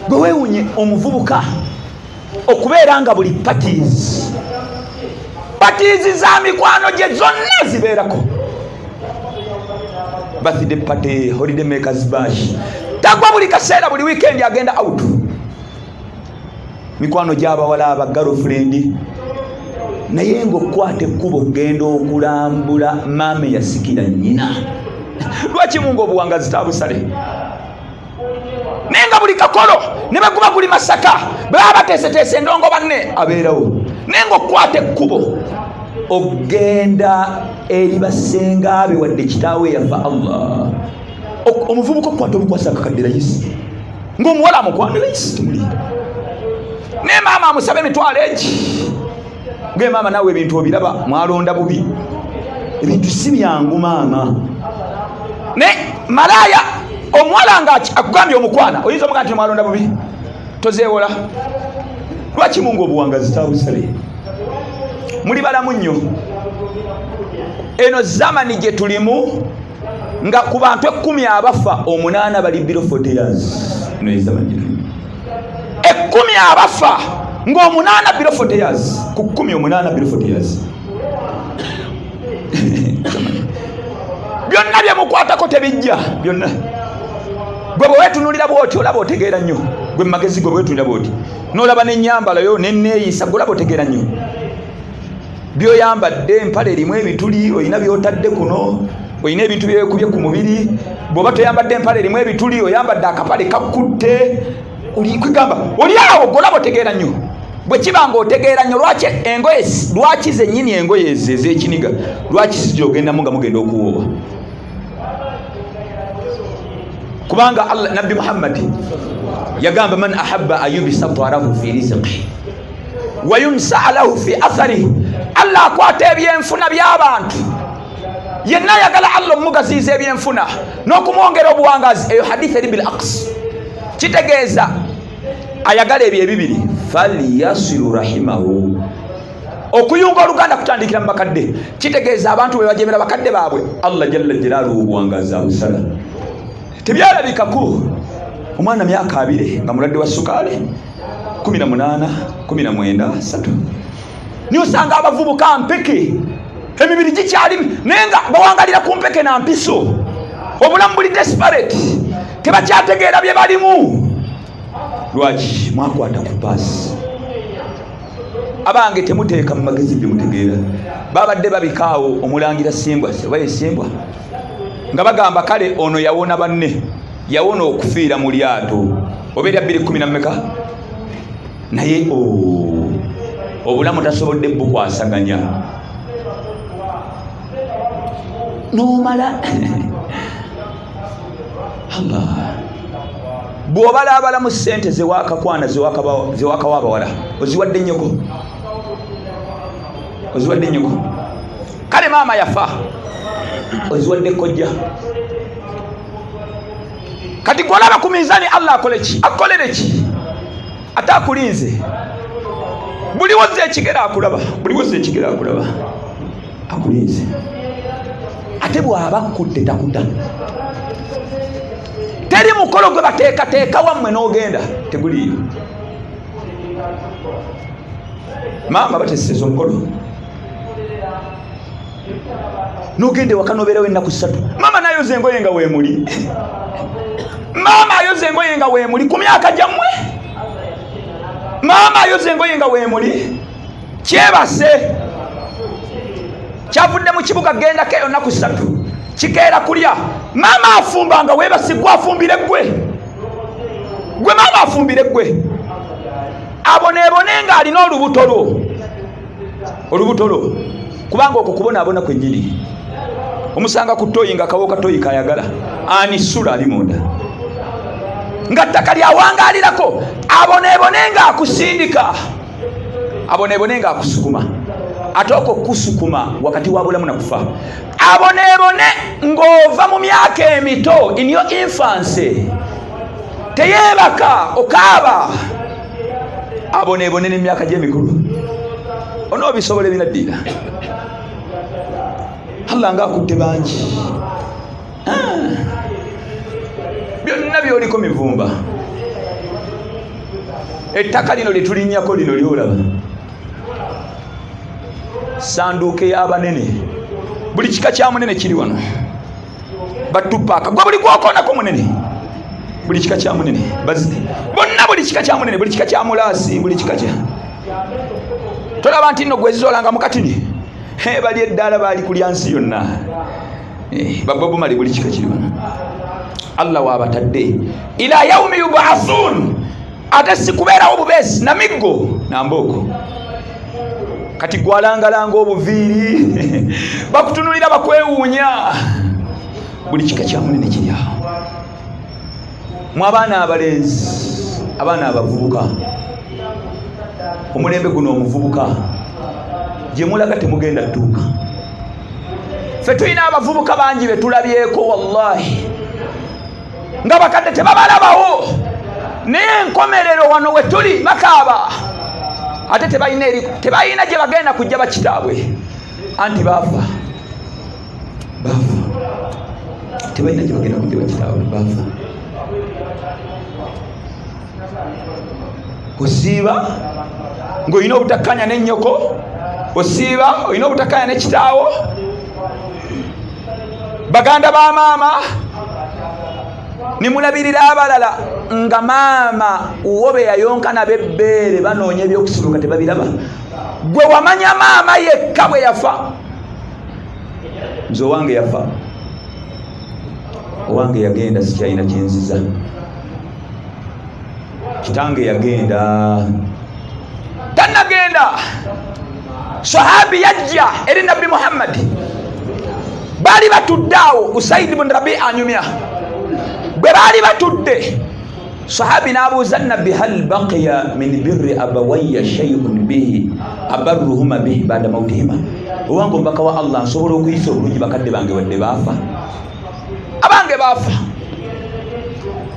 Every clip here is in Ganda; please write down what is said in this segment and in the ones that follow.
Gwe weewunye omuvubuka okubeera nga buli parties za mikwano gye zonna zibeerako. Birthday party, holiday makers bash, tagwa buli kaseera, buli weekend agenda out. Mikwano gy'abawala, aba girlfriend, naye ng'okukwata ekkubo okugenda okulambula maama eyasikira nnyina. Lwaki mungu obuwangazi tabusale? Naye nga buli kakolo ne bwe guba guli Masaka, bwe baba bateeseteese endongo banne abeerawo. Naye ng'okukwata ekkubo ogenda eri basenga be, wadde kitaawe yafa. Allah, omuvubuka okukwata obukwasa akakadde layisi, ng'omuwala amukwana layisi, temuli. Naye maama amusaba emitwalo egi. Nge maama, naawe ebintu obiraba, mwalonda bubi, ebintu si byangu maama. Naye malaaya omuwala nga akugambye omukwana, oyinza omugaa nti mwalonda bubi, tozeewola. Lwaki mungu obuwangazi tabusale? Muli balamu nnyo. Eno zamani gye tulimu nga ku bantu 10 abafa, 8 bali below 40 years. Eno zamani gye tulimu, 10 abafa ng'omunaana below 40 years, ku 10 8 below 40 years. Byonna bye mukwatako tebijja byonna. Gwe bwe weetunuulira bw'oti olaba otegeera nnyo. Gwe mumagezi, gwe bwetunuulira bw'oti n'olaba n'ennyambala yo n'enneeyisa, gwe olaba otegeera nnyo. Byoyambadde, empale erimu ebituli, olina byotadde kuno, olina ebintu byekubye ku mubiri. Bw'oba toyambadde empale erimu ebituli, oyambadde akapale kakutte, kwegamba oli awo, gwe olaba otegeera nnyo. Bwe kiba nga otegeera nnyo, lwaki engoye, lwaki zennyini engoye ezo ez'ekiniga, lwaki sizogendamu nga mugenda okuwoowa? Kubanga Allah, Nabbi Muhammad yagamba, man ahabba ayubisata lahu fi rizqi wa yunsaa lahu fi atharihi. Allah akwata ebyenfuna by'abantu. Yenna ayagala Allah omugaziiza ebyenfuna n'okumwongera obuwangazi, eyo hadith eri bil aqs, kitegeeza ayagala ebyo ebibiri, falyasilu rahimahu. Okuyunga oluganda kutandikira mu bakadde. Kitegeeza abantu bwe bajemera bakadde baabwe, Allah jalla jalaaluhu obuwangazi abusala. Tebyalabikako omwana myaka 20 nga mulwadde wa sukaali, 18, 19, 3. Niye osanga abavubuka mpeke, emibiri gikyali, naye nga bawangalira ku mpeke na mpiso. Obulamu buli desperate, tebakyategeera bye balimu. Lwaki mwakwata ku paasi? Abange, temuteeka mu magezi bye mutegeera. Babadde babikaawo omulangira Simbwa, oba ye Simbwa, nga bagamba kale ono yawona banne, yawona okufiira mu lyato oba erya 2 kumi na mmeka, naye obulamu tasobodde bukwasaganya nomala. Allah, bw'obalaabalamu ssente zewakakwana, zewakawa abawala, oziwadde nnyoko, oziwadde nnyoko. Kale maama yafa, oziwadde kojja. Kati gwolaba ku minzani, Allah akole ki? Akolere ki? Ate akulinze buli wozza ekigere akulaba, buli wozza ekigere akulaba, akulinze. Ate bw'aba akkutte takuta. Teri mukolo gwe bateekateeka wammwe n'ogenda, teguliiyo. Maama bateseza omukolo, n'ogenda ewaka n'obeerawo ennaku 3. Maama nayoza engoye nga weemuli, maama ayoza engoye nga weemuli ku myaka gyammwe, maama ayoza engoye nga weemuli. Kyebase kyavudde mu kibuga, gendako eyo nnaku 3, kikeera kulya. Maama afumba nga weebase, gwe afumbire ggwe, gwe maama afumbire ggwe. Aboneebone ng'alina olubuto lwo, olubuto lwo, kubanga okwo kubonaabona kwennyini. Omusanga ku toyi nga kawo katoyi kayagala ani sula ali munda nga ttaka lyawangaalirako. Aboneebone ng'akusindika, aboneebone ng'akusukuma, ate okwo kusukuma wakati wa bulamu na kufa. Aboneebone ng'ova mu myaka emito, in your infancy, teyeebaka, okaaba. Aboneebone n'emyaka gy'emikulu, onoobisobola ebinaddiira? Allah nga akutte bangi. Byonna byoliko mivumba. Ettaka lino lyetulinnyako lino lyolaba sanduuke y'abanene, buli kika kya munene kiri wano. Batupaaka gwe buli gwokoonako munene, buli kika kya munene bonna, buli kika kya munene, buli kika kya mulaasi, buli kika kya tolaba nti nno gwezizolanga mukatini bali eddaala baali kulya nsi yonna. Babobumali buli kika kiri wano. Allah wabatadde ila yaumi yubathun, ate si kubeerawo bubeesi na miggo nambooko. Kati gwalangalanga obuviiri, bakutunulira, bakwewuunya. Buli kika kya munene kiri awo. Mu abaana abalenzi, abaana abavubuka, omulembe guno omuvubuka gye mulaga temugenda ttuuka. Ffe tulina abavubuka bangi be tulabyeko, wallahi, nga bakadde tebabalabawo, naye enkomerero wano we tuli bakaaba, ate tebalina gye bagenda kujja bakitaabwe, anti baafa, baafa, tebalina gye bagenda kujja bakitaabwe, baafa. Osiiba ng'olina obutakkanya n'ennyoko, osiiba olina obutakkanya ne kitaawo, baganda ba maama, nemulabirira abalala nga maama wo be yayonka nabo ebbeere, banoonya ebyokusuluka tebabiraba. Gwe wamanya maama yekka bwe yafa. Nze owange yafa, owange yagenda, sikyalina kyenziza. Kitange yagenda, tannagenda. Sahabi yajja eri Nabbi Muhammadi, baali batudde awo. Usaidi bun Rabi anyumya bwe baali batudde, sahabi n'abuuza Nabbi, hal baqiya min birri abawaya shay'un bihi abarruhuma bihi bada mautihima? Owange omubaka wa Allah, nsobola okuyisa obulungi bakadde bange wadde baafa? Abange baafa,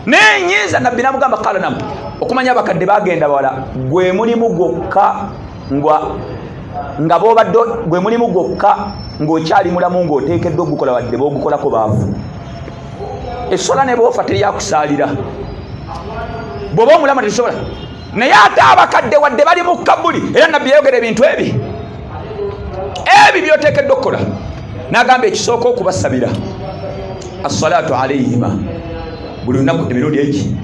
naye nyinza? Nabbi namugamba, kala nam, okumanya abakadde bagenda wala, gwe mulimu gwokka nga bobadde, gwe mulimu gwokka ng'okyali mulamu ng'oteekeddwa ogukola wadde boogukolako baafu. Essola ne boofa teryakusaalira, bw'oba omulamu tesobola. Naye ate abakadde wadde bali mu kabuli, era Nabbi yayogera ebintu ebi byoteekeddwa okukola, n'agamba ekisooka okubasabira, assalatu alaihima, buli lunaku emirundi egi.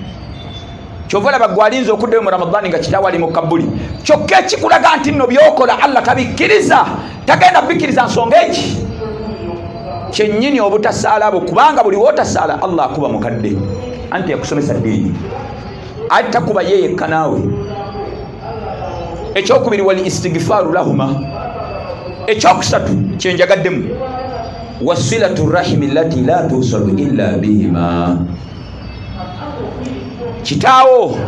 Kyova olaba gwe alinza okuddayo mu Ramadaani nga kitaawo ali mu kabuli, kyokka ekikulaga nti nno byokola Allah tabikkiriza, tagenda bikkiriza. Nsonga egi kyennyini obutasaala abo, kubanga buli wootasaala Allah akuba mukadde, anti yakusomesa ddiini, ate takuba ye yekka naawe. Ekyokubiri, wal istigifaaru lahuma. Ekyokusatu kyenjagaddemu, wasilatu rahimi lati la tusalu illa bihima. Kitaawo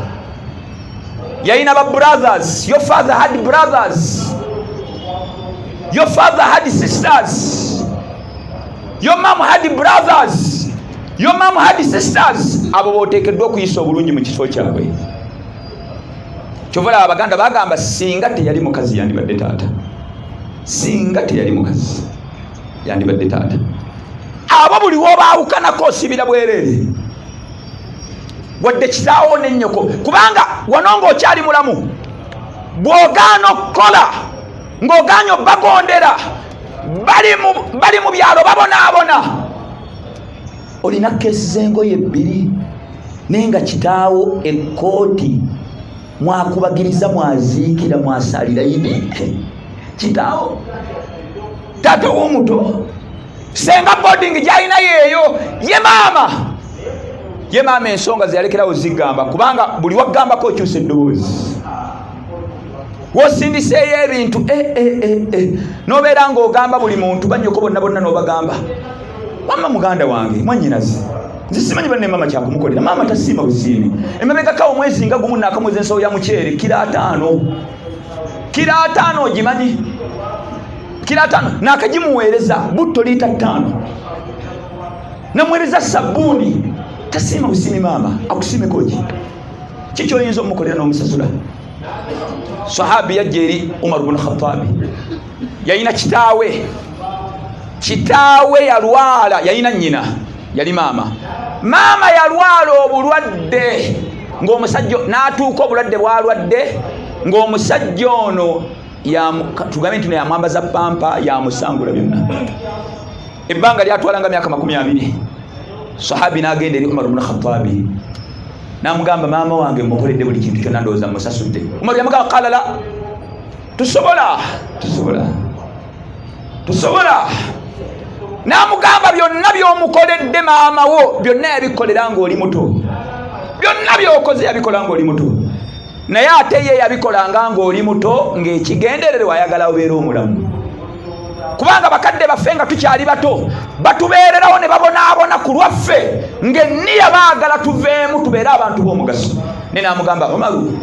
yalina ba brothers, your father had brothers, your father had sisters, your mom had brothers, your mom had sisters. Abo boteekeddwa okuyisa obulungi mu kifo kyabwe. Kyova olaba abaganda bagamba, singa teyali mukazi yandibadde taata, singa teyali mukazi yandibadde taata. Abo buli wobaawukanako osibira bwereere, wadde kitaawo nennyoko, kubanga wano ng'okyali mulamu bw'ogaana okukola, ng'ogaanye obbagondera, bali mu byalo babonaabona. Olina keesi z'engoye 2, naye nga kitaawo ekkooti mwakubagiriza, mwaziikira, mwasalira yini kitaawo, taata w'omuto, senga boarding gyalina yeeyo. Ye maama, ye maama ensonga zeyalekerawo zigamba, kubanga buli wagambako okyusa eddoboozi, wosindiseeyo ebintu nobeera ng'ogamba buli muntu, banyoko bonna bonna n'obagamba, wamma muganda wange, mwanyinazi, nze simanyi banne maama kyakumukolera. Maama tasiima busiimi. Emabegakawo omwezi nga gumu naakamwezi ensawo ya muceere kiro 50, kiro 50, ogimanyi kiro 50? Naakagimuweereza butto liita 5, namuweereza sabbuuni. Tasiima busiimi. Maama akusiimeko ki? Kikyoyinza omukolera n'omusasula? Sahabi yajja eri Umar bunu Khatabi, yalina kitaawe, kitaawe yalwala, yalina nnyina, yali maama, maama yalwala obulwadde Ng'omusajja n'atuuka obulwadde bwalwadde, ng'omusajja ono tugambe nti yamwambaza pampa, yamusangula byonna. Ebbanga lyatwalanga myaka 20. Sahabi n'agenda eri Umar bnu Khatabi namugamba, "Maama wange mukoledde buli kintu kyonna, ndowooza musasudde." Umar yamugamba, "Qala la, tusobola, tusobola, tusobola." Namugamba, "Byonna byomukoledde maama wo, byonna yabikolera ngaoli muto. Byonna byokoze yabikola ngaoli muto, naye ate ye yabikolanga ngaoli muto ng'ekigendererwa ayagala obeera omulamu, kubanga bakadde baffe nga tukyali bato batubeererawo ne babonaabona ku lwaffe ng'enniya baagala tuveemu tubeere abantu b'omugaso." Ne namugamba, "Omaru,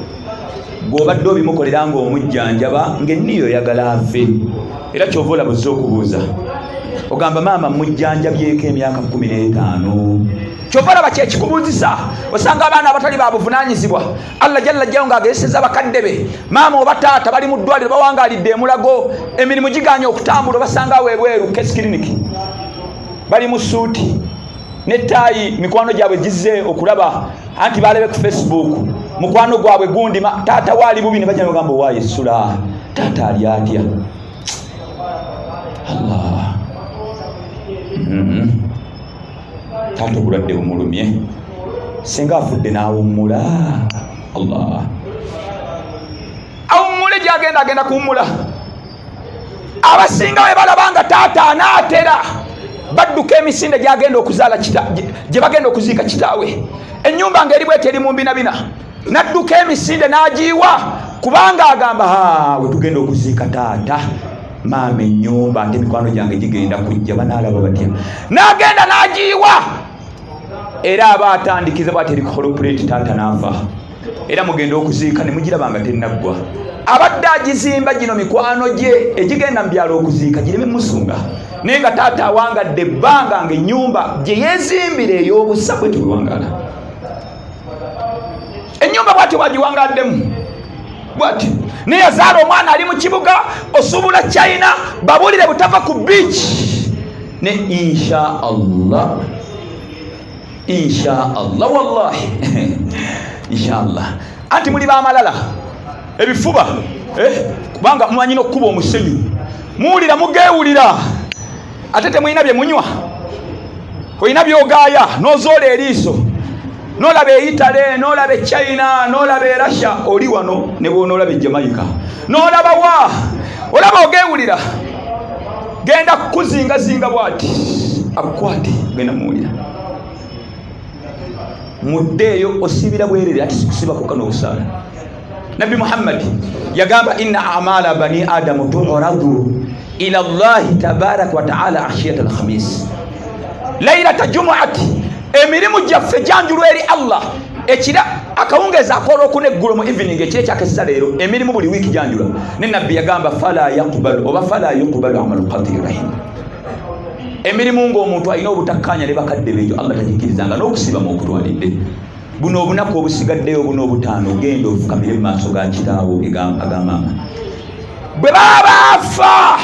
gw'obadde obimukolera ng'omujjanjaba ng'enniya oyagala ave. Era kyova olaba ozze okubuuza, ogamba maama mujjanjabyeko emyaka 15. Kyova olaba kyekikubuuzisa. Osanga abaana abatali babuvunanyizibwa, Allah jalla jjawo ng'agezeseza bakadde be, maama oba taata, bali mu ddwaliro, bawangalidde emulago, emirimu giganye okutambula, obasanga awo ebweru case clinic, bali mu suuti netaayi, mikwano gyabwe gizze okulaba, anti balabe ku Facebook mukwano gwabwe gundi taata waali bubi, ne bajja nebagamba, 'Owaayo essula, taata ali atya? Allah, Taata obulwadde bumulumye, singa afudde n'awummula. Allah, awummule gyagenda, agenda kuwummula.'" Abasinga bwe balaba nga taata anaatera, badduka emisinde gyagenda okuzaala, gye bagenda okuziika kitaawe. Ennyumba ngaeri bweti eri mu mbinabina, nadduka emisinde n'agiiwa, kubanga agamba, "We tugenda okuziika taata, maama ennyumba, ate mikwano gyange gigenda kujja, banaalaba batya?" N'agenda n'agiiwa, era aba atandikiza bwati eri corporate. Taata n'afa, era mugenda okuziika ne mugiraba nga tennaggwa. Abadde agizimba gino mikwano gye egigenda mu byalo okuziika gireme musunga, naye nga taata awangadde ebbanga nga ennyumba gye yeezimbira ey'obusa bwe tibwewangala. Ennyumba bwatyo bwagiwangaddemu bwati, naye yazaala omwana ali mu kibuga, osuubula China, babuulire butava ku beach. Ne insha Allah, insha Allah, wallahi insha Allah, anti muli bamalala ebifuba, eh? Kubanga mumanyi n'okkuba omusenyu, muwulira, mugeewulira, ate temulina bye munywa. Olina byogaaya n'ozoola eriiso nolaba e Italy, nolaba e China, nolaba e Russia, oli wano ne bwonoolaba e Jamaica, nolaba wa, olaba ogeewulira. Genda kukuzingazinga bwati akukwate, genda muwulira muddeeyo, osiibira bwerere, ati sikusiba kokka n'obusaala. Nabbi Muhammadi yagamba, "Inna amala bani adamu turadu ila Llahi tabaraka wataala ashiyata alkhamis lailata jumuati." Emirimu gyaffe gyanjulwa eri Allah ekira akawungeezi akolwokuna eggulo mu evening, ekiro ekyakeseza leero. Emirimu buli wiiki gyanjulwa. Ne nabbi yagamba, "Fala yaqbalu oba fala yuqbalu amalu qati rahim." Emirimu ng'omuntu alina obutakkanya ne bakadde beejo, Allah tagikirizanga, n'okusibamu okutwalidde. Buno obunaku obusigaddeyo, buno obutaano, genda ofukamire mu maaso ga kitaawo agamaama. Bwe baba baafa,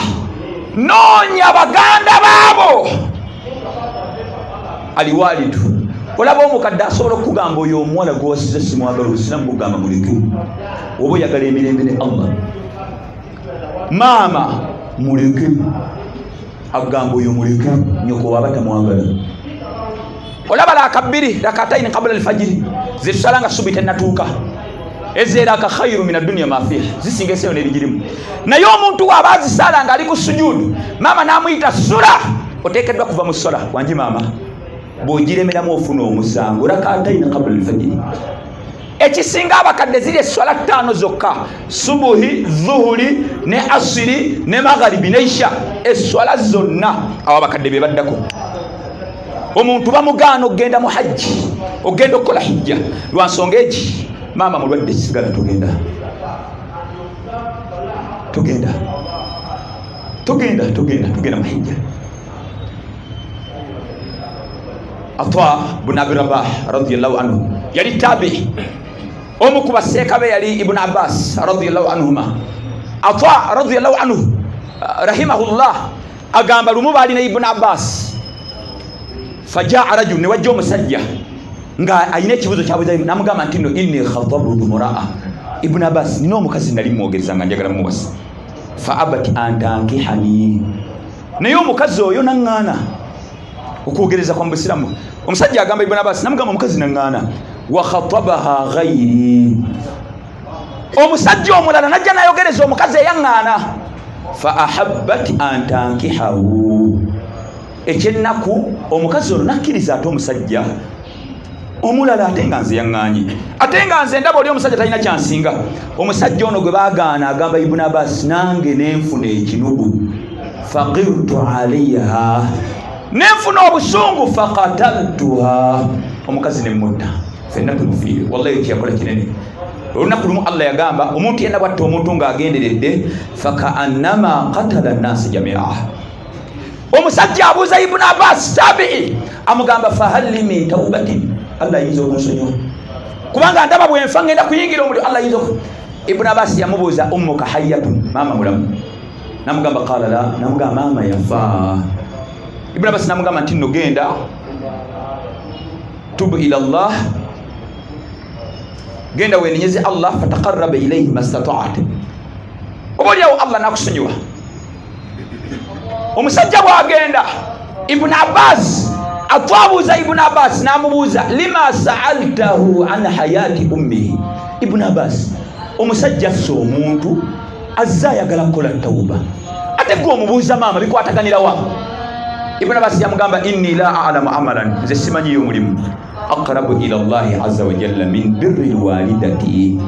noonya baganda baabo aliwalidu. Olaba omukadde asobola okukugamba, "Oyo omuwala gwewasiza simwagala." Obusiramu bugamba muleke, oba oyagala emirembe ne Allah. "Maama muleke." Agamba, "Oyo muleke, nyoko waba tamwagala." Olaba laka bbiri, rakataini qabula alfajiri, zetusala nga subi tenatuuka, ezeeraka khairu min adduniya mafiha, zisinga ensi eyo n'ebigirimu. Naye omuntu waaba azisaala nga ali ku sujudu, maama n'amuyita sula, oteekeddwa kuva mu sola, "Wangi maama." Bw'ogiremeramu ofuna omusango. Rakataini qabula alfajiri. Ekisinga abakadde ziri eswala ttaano zokka: subuhi, zuhuri ne asiri ne magharibi ne isha. Eswala zonna awo abakadde be baddako. Omuntu bamugaana okugenda mu hajji, okugenda okukola hijja, lwa nsonga egi: maama mulwadde, sigala, togenda, togenda, togenda, togenda, togenda mu hijja. Ata bun Abi Rabah radiallahu anhu yali tabii, omu ku baseeka be yali Ibunu Abbas radiallahu anhuma. Ata radiallahu anhu rahimahullah agamba, lumu baalina Ibunu Abbas, fajaa rajul, ne wajja omusajja. Nga alina ekibuzo kyabuza, namugamba nti no, inni khatabtu muraa. Ibn Abbas, nina omukazi nali mwogereza nga njagala muwasa, fa abat antankihani, naye omukazi oyo naŋŋaana okwogereza kwa mubusiramu. Omusajja agamba Ibn Abbas, namugamba omukazi naŋŋaana, wa khatabaha ghairi, omusajja omulala najja nayogereza omukazi eyaŋŋaana, fa ahabbat antankihahu. Ekyennaku, omukazi ono nakkiriza ate omusajja omulala, ate nga nze yaŋŋaanye, ate nga nze ndaba oli omusajja talina kyansinga. Omusajja ono gwe baagaana agamba Ibuni Abbas, nange nenfuna ekinugu, faqirtu alaiha, nenfuna obusungu, fakataltuha, omukazi nemutta, fenna tumufiire. Wallahi, kyeyakola kinene. Olunaku lumu Allah yagamba, omuntu yenna bwatta omuntu ng'agenderedde, fakaannama katala nnasi jamia. Omusajja abuuza Ibuni Abbas tabii, amugamba, fahalli min taubatin? Allah ayinza okunsonyiwa? Kubanga ndaba bwenfa ngenda kuyingira omuliro. Allah ayinza. Ibuni Abbas yamubuuza, ummuka hayatun? Maama mulamu? Namugamba, qala la. Namugamba, maama yafa. Ibuni Abbas namugamba nti nno genda, tubu ila llah, genda wenenyeze Allah, fataqaraba ilaihi mastataat, oba oliawo Allah nakusonyiwa. Omusajja bwagenda, Ibuni Abbas atwabuuza Ibuni Abbas, namubuuza, lima saaltahu an hayati ummihi? Ibuni Abbas, omusajja asse omuntu azze ayagala kukola tawuba, ate gwe omubuuza maama, bikwataganirawa? Ibuni Abbas yamugamba, inni la alamu amalan, nze simanyiyo omulimu, aqrabu ila llahi aza wajalla min birri lwalidati.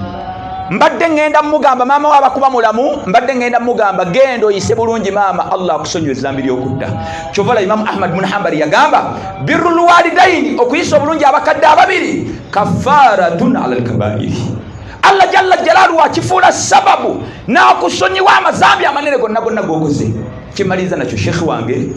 Mbadde ŋŋenda mugamba maama we abakuba mulamu, mbadde ŋŋenda mugamba, genda oyise bulungi maama, Allah akusonyiwa ezambi lyokudda. Kyovala Imamu Ahmad bun Hambali yagamba, birru lwalidaini, okuyisa obulungi abakadde ababiri, kafaratun ala lkabairi. Allah jalla jalaalu wakifuula sababu nakusonyiwa amazambi amanene gonna gonna gokoze. Kimaliriza nakyo, shekhi wange.